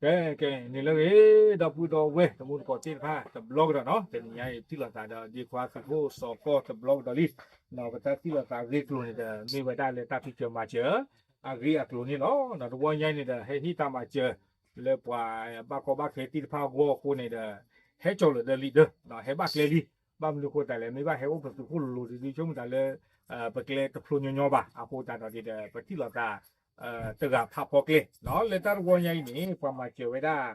ကဲ ကဲ န့ၣ်လၢအဂ့ၤ ဒီပုၢ်ဒီဝဲၢ်တံၤသကိးသ့ၣ်တဖၣ်တဘျီကဒီးနီၤ, တနံၤညါအံၤ ထံၣ်လိာ်သးဒီးဒ့ခွါသုးခိၣ်စီၤကီၢ်တဘျီကဒီးလံ. ပတၢ်ထံၣ်လိာ်သးဂ့ၢ်ကျိၤန့ၣ်ဒီး မ့ၢ်ဝဲဒၣ်လၢတၢ်ဖံးစၢၤမၤစၢၤ အဂ့ၢ်အကျိၤန့ၣ်လီၤ. တဝီညါအံၤန့ၣ်ဒီး ဟဲဟ့ၣ်တၢ်မၤစၢၤ လၢပှၤဘၣ်ကီဘၣ်ခဲသ့ၣ်တဖၣ်အဂီၢ်အဃိန့ၣ်ဒီး ဟဲကၠီၤလၢာ်ဒီးလံာ်ဒၢ ဟဲဘၣ်ကျဲလံ. ဘၣ်မနုၤအဃိသတးလဲၣ်, မ့ၢ်ဘၣ်ဟဲအိၣ်ပသုးခိၣ်လိၤလိၤဒ်ဒ်ဆိကမိၣ်သးလၢ ပကျဲတဖျိညီညီဘၣ်. အဃိသတးဒီးန့ၣ်ဒီး ပထံၣ်လိာ်သး တဂၤဖးဖီကျဲ လၢတၢ်တဝီညါအံၤန့ၣ် ပှၤမၤစၢၤဝဲဒၣ်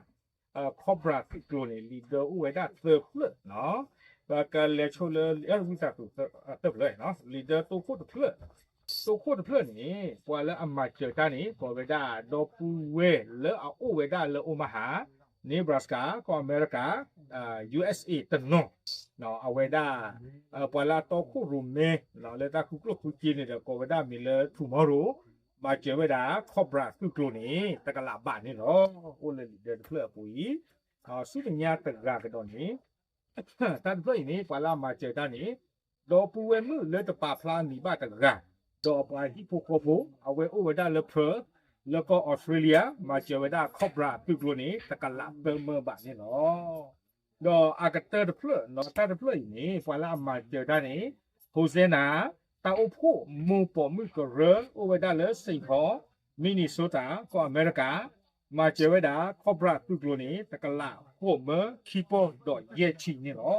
Cobra သုးကျိၤန့ၣ် လံာ်ဒၢအိၣ်ဝဲဒၣ်သၢဖျၢၣ်နီၤ. ပကလဲၤဆိလၢ ဝံသးစူၤ သၢဖျၢၣ်, လံာ်ဒၢတိခိၣ်တဖျၢၣ်, တိခိၣ်တဖျၢၣ်န့ၣ် ပှၤလၢအမၤစၢၤတၢ်န့ၣ် ကိးဝဲဒၣ် ဒီပုၢ်ဝဲၢ်လၢအအိၣ်ဝဲဒၣ်လၢ Omaha, Nebraska ကီၢ်အမဲရကၤ USA တနီၤ အဝဲဒၣ် ပှၤလၢအတီခိၣ်ရိၣ်မဲ လၢတၢ်ဃုကျိၣ်ဃုစ့န့ၣ်ဒီး ကိးဝဲဒၣ်မံၤလၢ Tomorrow မၤစၢၤဝဲဒၣ် Cobra သုးကျိၤန့ၣ် တကလးဘးန့ၣ်လီၤ. အိၣ်လၢလံာ်ဒၢတဖျၢၣ်အပူၤအံၤ ဆူမဲာ်ညါတဂၤကဒီးန့ၣ် တၢ်တဖျၢၣ်အံၤန့ၣ် ပှၤလၢအမၤစၢၤတၢ်န့ၣ် ဒီပုၢ်ဝဲၢ်မုၣ်လၢတပာ်ဖျါအမံၤဘၣ်တဂၤ ဒီးအပှၤဟံၣ်ဖိဃီဖိ အဝဲအိၣ်ဝဲဒၣ်လၢ Perth လၢကီၢ်အီစထြ့လယါ မၤစၢၤဝဲဒၣ် Cobra သုးကျိၤန့ၣ် တကလးသၢမၢဘးန့ၣ်လီၤ. ဒီးအကတၢၢ်တဖျၢၣ်နီၤ တၢ်တဖျၢၣ်အံၤန့ၣ် ပှၤလၢအမၤစၢၤတၢ်န့ၣ် Hosanna တၢ်အိၣ်ဖှိၣ်မိၢ်ပိာ်မုၣ်ကရၢ အိၣ်ဝဲဒၣ်လၢ Saint Paul, Minnesota ကီၢ်အမဲရကၤ မၤစၢၤဝဲဒၣ် Cobra သုးကျိၤန့ၣ် တကလးဃိးမၢခံပီၢ်ဒီးယဲၢ်ဆံန့ၣ်လီၤ.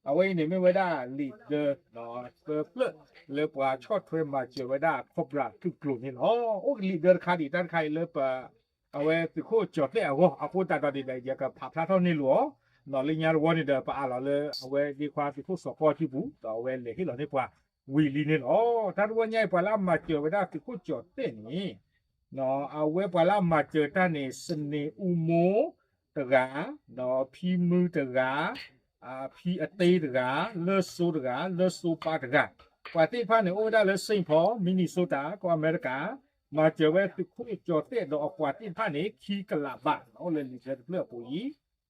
အဝဲအံၤန့ၣ်မ့ၢ်ဝဲဒၣ်လံာ်ဒၢ သၢဖျၢၣ် လၢပှၤဆီၣ်ထွဲမၤစၢၤဝဲဒၣ် Cobra သုးကျိၤန့ၣ်လီၤ. အိၣ်ကလံာ်ဒၢတခါဒံး တၢ်တခါအံၤလၢပ အဝဲသုးခိၣ်ကၠီၤသဲၣ်အဂီၢ် အဃိသတးဒီးန့ၣ်ဒီး ယကဖးဖျါထီၣ်န့ၢ်လိာ်အီၤ လၢညါတဝီန့ၣ်ဒီး ပအးလီၤလၢအဝဲဒ့ခွါသုးခိၣ်စီၤကီၢ်စုပူၤ ဒီးအဝဲလဲၤဟ့ၣ်လီၤန့ၢ်ပှၤဝံၤလံန့ၣ်လီၤ. တၢ်တဝီညါအံၤ ပှၤလၢအမၤစၢၤဝဲဒၣ်သုးခိၣ်ကၠီၤသဲၣ်န့ၣ် အဝဲပှၤလၢအမၤစၢၤတၢ်န့ၣ် စန့ၤအူမိၢ်တဂၤ, ဒီးဖံမုၢ်တဂၤ, ဖံအတ့တဂၤ, လၢစိတဂၤ, လၢစိပၢ်တဂၤ, ပှၤသ့ၣ်တဖၣ်န့ၣ် အိၣ်ဝဲဒၣ်လၢ Saint Paul, Minnesota ကီၢ်အမဲရကၤ, မၤစၢၤဝဲသုးခိၣ်ကၠီၤသဲၣ်ဒီးအပှၤသ့ၣ်တဖၣ်န့ၣ် ခံကလးဘး အိၣ်လၢလံာ်ဒၢတဖျၢၣ်အပူၤ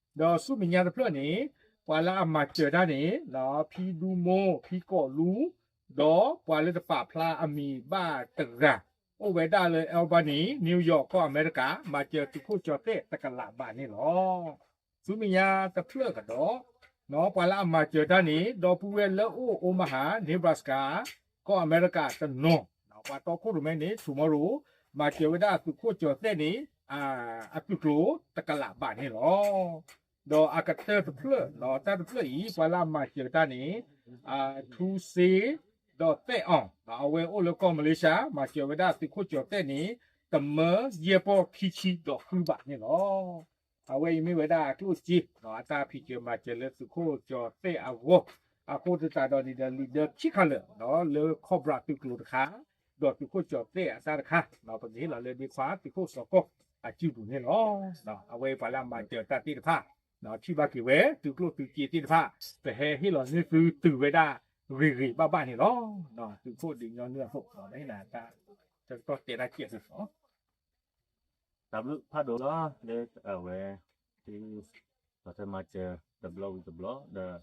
အံၤ ဒီးဆူမဲာ်ညါတဖျၢၣ်န့ၣ် ပှၤလၢအမၤစၢၤတၢ်န့ၣ် ဖံဒူမိၢ် ဖံကီၢ်လူ, ဒီးပှၤလၢတပာ်ဖျါအမံၤဘၣ်တဂၤ အိၣ်ဝဲဒၣ်လၢ Albany, New York ကီၢ်အမဲရကၤ မၤစၢၤသုးခိၣ်ကၠီၤသဲၣ်တကလးဘးန့ၣ်လီၤ. ဆူမဲာ်ညါတဖျၢၣ်ကဒီး ပှၤလၢအမၤစၢၤတၢ်န့ၣ် ဒီပုၢ်ဝဲၢ်လၢအိၣ် Omaha, Nebraska ကီၢ်အမဲရကၤတနီၤ, ပှၤတီခိၣ်ရိၣ်မဲန့ၣ် Tomorrow မၤစၢၤဝဲဒၣ်သုးခိၣ်ကၠီၤသဲၣ်န့ၣ် အသုးကျိၤတကလးဘးန့ၣ်လီၤ. ဒီးအကတၢၢ်တဖျၢၣ် တၢ်တဖျၢၣ်အံၤ ပှၤလၢအမၤစၢၤတၢ်န့ၣ် ထူစ့ ဒီးသဲၣ်အီၤ အဝဲအိၣ်လၢကီၢ်မလ့ၡၢ မၤစၢၤဝဲဒၣ်သုးခိၣ်ကၠီၤသဲၣ်န့ၣ် တမၢယဲၢ်ပီၢ်ခံဆံဒီးဃုဘးန့ၣ်လီၤ. အဝဲအံၤမ့ၢ်ဝဲဒၣ်အကျိၣ်စ့ အတၢ်ဖံးစၢၤမၤစၢၤလၢသုးခိၣ်ကၠီၤသဲၣ်အဂီၢ်, အဃိသတးဒီးန့ၣ်ဒီး လံာ်ဒၢခံခါလၢာ် လၢ Cobra သုးကျိၤတခါ ဒီးသုးခိၣ်ကၠီၤသဲၣ်အတၢ်တခါ ပကဟ့ၣ်လီၤလၢဒ့ခွါသုးခိၣ်စီၤကီၢ်အစုပူၤန့ၣ်လီၤ. အဝဲပှၤလၢအမၤစၢၤတၢ်သ့ၣ်တဖၣ် ထံၣ်ဘၣ်က့ၤဝဲ သုးကျိၣ်သုးစ့သ့ၣ်တဖၣ် ပဟဲဟ့ၣ်လီၤန့ၢ်သုတုၤဝဲဒၣ်ဂ့ၤဂ့ၤဘၣ်ဘၣ်န့ၣ်လီၤ. သုးခိၣ်ဒုးညီနုၢ်အခိၣ် တၢ်တဲဒၣ်ကဲၣ်သု တၢ်ဘျုးဖးဒိၣ်လီၤ လၢအဝဲ သု ပှၤထဲမၤစၢၤတဘျီဝံၤတဘျီ ဒီး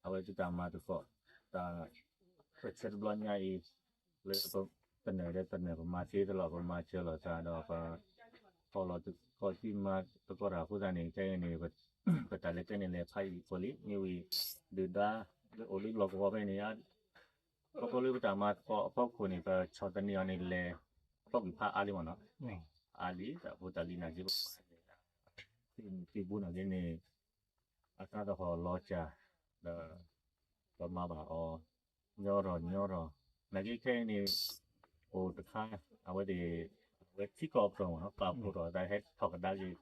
အဝဲသုတၢ်မၤသကိး တၢ် ပဆၢတဘျီညါအံၤ လၢ ပနၢၤဒီးပနၢၤ ပမၤသ့သလီၤ ပမၤစၢၤလိာ်သးဒီး ပ ဖီၣ်လီၤသကိးသံမၤသကိးတၢ်အဃိသတးန့ၣ် ခဲအံၤန့ၣ် ပတၢ်လဲၤကျဲန့ၣ်လဲၤဖးယံာ်ဖိလံ မ့ၢ်ဝံၤ ဒုၣ်ဒါ လၢအိၣ်လၢလီၢ်ကဝီၤဖဲန့ၣ် ခီဖျိလၢပတၢ်မၤသကိးအဖီခိၣ်န့ၣ် ပဆီၣ်သနံးအီၤန့ၣ်လဲၤ အဖီကွံာ်ဖးအါလံမ့ၢ်နီၤ အါလံ တၢ်ဖိတၢ်လံၤနာ်က့ ပမၤန့ၣ် သ့ၣ်မုၢ်သ့ၣ်ဘိနာ်က့န့ၣ် အသးသဟီၣ်လီၤစၢ် ဒီး ပမၤဘၣ်အီၤ ညီထီၣ်ညီထီၣ် နာ်က့ခဲအံၤန့ၣ် အိၣ်တခါ အဝဲသ့ၣ် အဝဲထံကီၢ်အကတီၢ်မ့ၢ်နီၤ ပာ်ဖှိၣ်ထီၣ်အသးဟဲထီၣ်ကဒါက့ၤ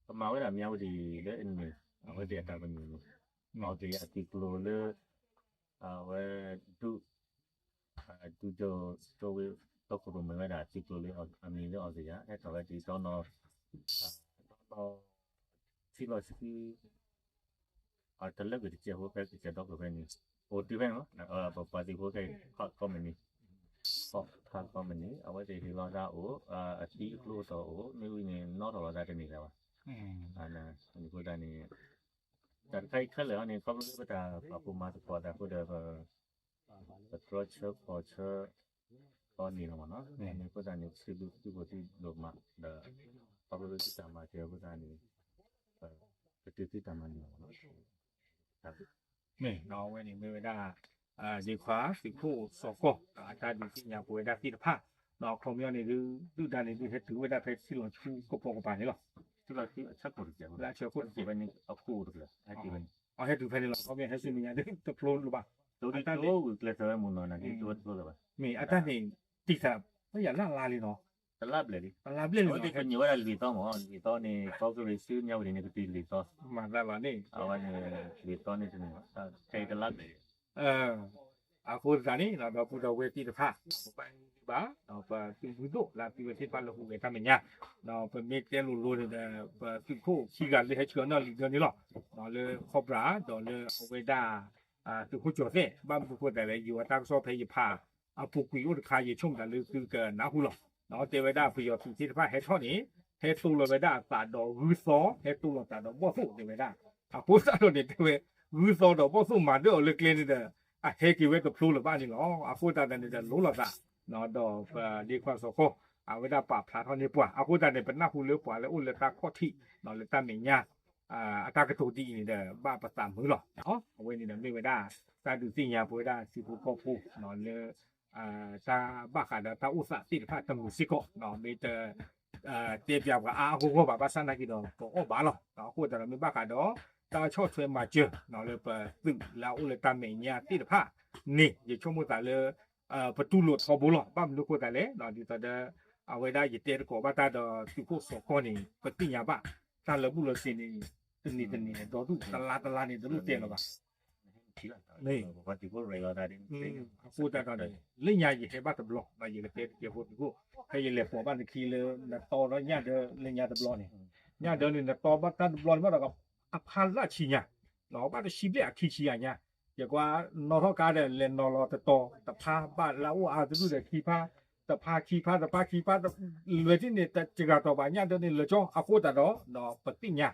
ပမၤဝဲဒၣ်မၠါဝတံၤလၢအန့ၣ် အဝဲသ့ၣ်အတၢ်ပညိၣ်န့ၣ် အီစထြ့လယါအသုးကျိၤလၢ အဝဲ ဒု ဒုးဒိးဝဲ တီခိၣ်ရိၣ်မဲဝဲဒၣ်အသုးကျိၤလၢအမံၤလၢအီစထြ့လယါ ဟဲထီၣ်ဝဲဒ်တီနီၤ တီနီၤ ထံလီၤဆှံ တလၢကွံာ်တကဲးဖိဖဲကစၢၢ်ဒီခိၣ်ဖဲန့ၣ် အိၣ်တုၤဖဲန့ၣ်လီၤ ပပှၤသ့ၣ်ဖိခဲအံၤ ဖးကီမနံၤ ဖးကီမနံၤ အဝဲသ့ၣ်ဟ့ၣ်လီၤသးအိၣ် အသံအကျိအတီၢ်အိၣ် မ့ၢ်ဝံၤန့ၣ် နီၣ်ထီၣ်လီၤသးတန့ၢ်လၢၤဘၣ် အဃိသတးန့ၣ် တၢ်တခါအံၤခဲလၢာ်ဟီန့ၣ် ခီဖျိလၢပတၢ်ပာ်ဖှိၣ်မၤသကိးတၢ်အဃိဒီး ပတြီဆၢဖီၣ်ဆၢ အီၤန့ၣ်လီၤမ့ၢ်နီၤ အဃိသတးန့ၣ် ပစံးဘျုးသုးဖိသုးဒိၣ်မးဒီး ခီဖျိလၢသုတၢ်မၤစၢၤအဃိသတးန့ၣ် ပတုၤသုတၢ်မၤနၢၤလီၤ. မ့ၢ်နီၤ အဝဲန့ၣ်မ့ၢ်ဝဲဒၣ် ဒ့ခွါသုးခိၣ်စီၤကီၢ် အတၢ်ဒုးသ့ၣ်ညါပဝဲဒၣ်သ့ၣ်တဖၣ် နီၤ အခီပညီန့ၣ်ဒုး ဒုၣ်ဒါန့ၣ်ဒုးဟဲတုၤဝဲဒၣ်ဖဲထံလီၤဆူကပီၤကပၤန့ၣ်လီၤ. လၢအဆၢခိၣ်တစဲး အဟဲတုၤဖဲန့ၣ်လီၤ အခီပညီဟဲဆူမဲာ်ညါဒုးတဖျိလၢၤဘၣ်. မ့ၢ်အတၢ်န့ၣ် တံာ်သး ပယၤလၢ်လၢ်လံနီၤ တလါဘျဲၣ်လံ တလါဘျဲၣ်လံနီၤ ကညိးဝဲဒၣ်လွံၢ်သီမ့ၢ် လွံၢ်သီန့ၣ် ကီၢ်ကရံၣ်ဆူညါဝတံၤန့ၣ် ကတုၤလွံၢ်သီ မၤသးလီၤန့ၣ် အဝဲန့ၣ် လွံၢ်သီန့ၣ်တန့ၢ်ဘၣ် ခဲအံၤတလါဘျဲၣ်လံ အဃိသတးန့ၣ် ဒီပုၢ်ဒီဝဲၢ်သ့ၣ်တဖၣ် ပဘၣ်ဘၣ် ပသုးမုၢ်ဒိၣ်လၢအသုဝဲသ့ၣ်တဖၣ်လၢဟူးဂဲၤတၢ်မဲာ်ညါ ပမ့ၢ်တဲလိၤလိၤန့ၣ်ဒီး ပသုးခိၣ်ခံဂၤလၢဟဲဆှၢနီၣ်လံၤဒၢန့ၣ်လီၤ လၢခီၣ်ပြၣ် ဒီးလၢအဝဲဒၣ် သုးခိၣ်ကၠီၤသဲး ဘၣ်မနုၤဃိသတးလဲၣ် ယိၤအတၢ်ကစီၣ်ဖဲယဖး အပူၤကွံာ်အိၣ်တခါ ယဆိကမိၣ်တၢ်လၢသုကနၢ်ဟူလီၤ တဲဝဲဒၣ်ပယီၤသုးသ့ၣ်တဖၣ်ဟဲထီၣ်န့ၣ် ဟဲသိလီၤဝဲဒၣ်အသးဒီးဂုၢ်သီ ဟဲသိလီၤသးဒီးဘီၣ်သိၣ်တဲဝဲဒၣ် အဃိသတးဒီးန့ၣ် တဲဝဲ ဂုၢ်သီဒီးဘီၣ်သိၣ်မၤဒၢၣ်အီၤလၢကျဲန့ၣ်ဒီး အဟဲက့ၤဝဲတဖျိလၢၤဘၣ်န့ၣ်လီၤ. အဃိသတးဒီးန့ၣ်ဒီးလိၤလိာ်သး ဒီးပဒ့ခွါစီၤကီၢ် အဝဲဒၣ်ပာ်ဖျါထီၣ်န့ၢ်ပှၤ အဃိသတးန့ၣ် ပနၢ်ဟူလၢပှၤလၢအိၣ်လၢတၢ်ခီၣ်ထံး လၢတၢ်မဲာ်ညါ အတၢ်ကတိၤဒ်အံၤန့ၣ်ဒီး ဘၣ်ပသးမုာ်လီၤ. အဝဲန့ၣ်ဒီးမ့ၢ်ဝဲဒၣ် တၢ်ဒုးသ့ၣ်ညါပဝဲဒၣ်ထံဖိကီၢ်ဖိ လၢ တၢ်ဘၣ်ဃးဒီးတၢ်အိၣ်သးသ့ၣ်တဖၣ်တမုာ်စ့ၢ်ကီး မ့ၢ်တ တဲပၠးပှၤအါအါဂီၢ်ဂီၢ်ဘၣ် ဘၣ်ဆၣ်နာ်က့ဒီး ကအီၣ်ဘၣ်လီၤ. အဃိသတးဒီးမ့ၢ်ဘၣ်ဃးဒီး တၢ်ဆီၣ်ထွဲမၤစၢၤ လၢပသုးလၢအအိၣ်လၢတၢ်မဲာ်ညါသ့ၣ်တဖၣ်န့ၣ် ယဆိကမိၣ်သးလၢ ပတူၢ်လိာ်ထီဘိလီၤ. ဘၣ်မနုၤဃိသတးလဲၣ် ဒ်သိးဒီး အဝဲဒၣ်ယတဲသကိးဘၣ်တၢ်ဒီးသုးခိၣ်စီၤကီၢ်န့ၣ် ပသ့ၣ်ညါဘၣ် တၢ်လၢာ်ဘူၣ်လၢာ်စ့ၤန့ၣ် တနံၤတနံၤဒီဒူၣ် တလါတလါန့ၣ်တလိၣ်တဲလၢၤဘၣ် မ့ၢ် အဃိသတးဒီးန့ၣ် လၢညါယဟဲဘၣ်တဘျီ ဒီးယကတဲတကဲးဖိသုးခိၣ် ဖဲယလဲၤပိာ်ဘၣ်နခံလၢ နတီဒီးညၣ်ဒၢလၢညါတဘျီန့ၣ် ညၣ်ဒၢန့ၣ် နတီဘၣ်တၢ်တဘျီန့ၣ်ဘၣ်ဒီး အဖါလၢဆံညါ ဘၣ်တဆံဘျဲၣ်အခံဆံယၤညါ ယကွၢ်နီၣ်ထီၣ်ကါဒီး လဲၤနီၤလီၤတတီၤ တဖါဘၣ်လၢအအိၣ်အါတဒူၣ်ဒီးခံဖါ တဖါခံဖါ တဖါခံဖါ လွဲၤထံၣ်န့ၣ် တစှၤတီၤဘၣ်ညၣ်ဒၢန့ၣ်လၢာ်ကၠီ အဃိသတးဒီး ပသ့ၣ်ညါ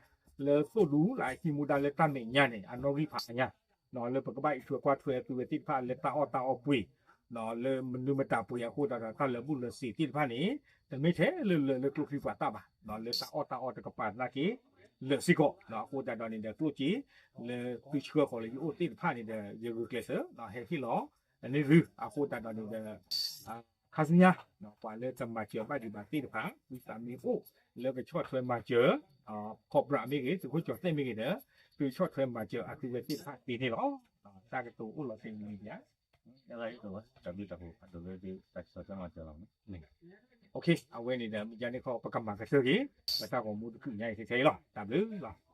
လၢသိၣ်ဒူလၢအဟံးမူဒါလၢတၢ်မဲာ်ညါန့ၣ် အနီၣ်ဂံၢ်ဖးညါ လၢပကဘၣ်အံးထွဲကွၢ်ထွဲသုဝဲသ့ၣ်တဖၣ်လၢတၢ်အီၣ်တၢ်အီပှ့ၤ လၢမနုၤမတၤပှ့ၤအဃိသတးဒီး တၢ်လၢာ်ဘူၣ်လၢာ်စ့ၤသ့ၣ်တဖၣ်န့ၣ် တမ့ၢ်ထဲလၢလၢာ်လၢကျိချံပှၤသၣ်ဘၣ် လၢတၢ်အီၣ်တၢ်အီတကပၤသနာ်က့ လၢာ်စ့ၢ်ကီး အဃိသတးဒီးန့ၣ်ဒီး ကျိၣ်စ့ လၢသုဆှၢဃီၤလၢယအိၣ်သ့ၣ်တဖၣ်န့ၣ်ဒီး ယဂုာ်ကျဲးစၢး ဟဲဟ့ၣ်လီၤ န့ၣ်သု အဃိသတးဒီးန့ၣ်ဒီး ခါဆူညါ ပှၤလၢတမၤစၢၤဘၣ်ဒံးဘၣ်သ့ၣ်တဖၣ် သုသးမ့ၢ်အိၣ် လၢကဆီၣ်ထွဲမၤစၢၤ ခီၣ်ပြၣ်မ့ၢ်ဂ့ၤ သုးခိၣ်ကၠီၤသဲးမ့ၢ်ဂ့ၤဒီး သုဆီၣ်ထွဲမၤစၢၤအသုဝဲသ့ၣ်တဖၣ်သ့န့ၣ်လီၤ. တၢ်ကတိၤအိၣ်လီၤသ့န့ၣ် တၢ်ဘျုးတၢ်ဖှိၣ်ဖးဒိၣ်လၢသုတၢ်ဆီၣ်ထွဲမၤစၢၤလီၤ. အဝဲန့ၣ်ဒီး မ့ၢ်ယါန့ၣ်ခီ ပကမၤကတၢၢ်က့ၤ ပတၢ်ဂီၤမူတဖုညါအံၤထဲအံၤလီၤ. တၢ်ဘျုးလီၤ.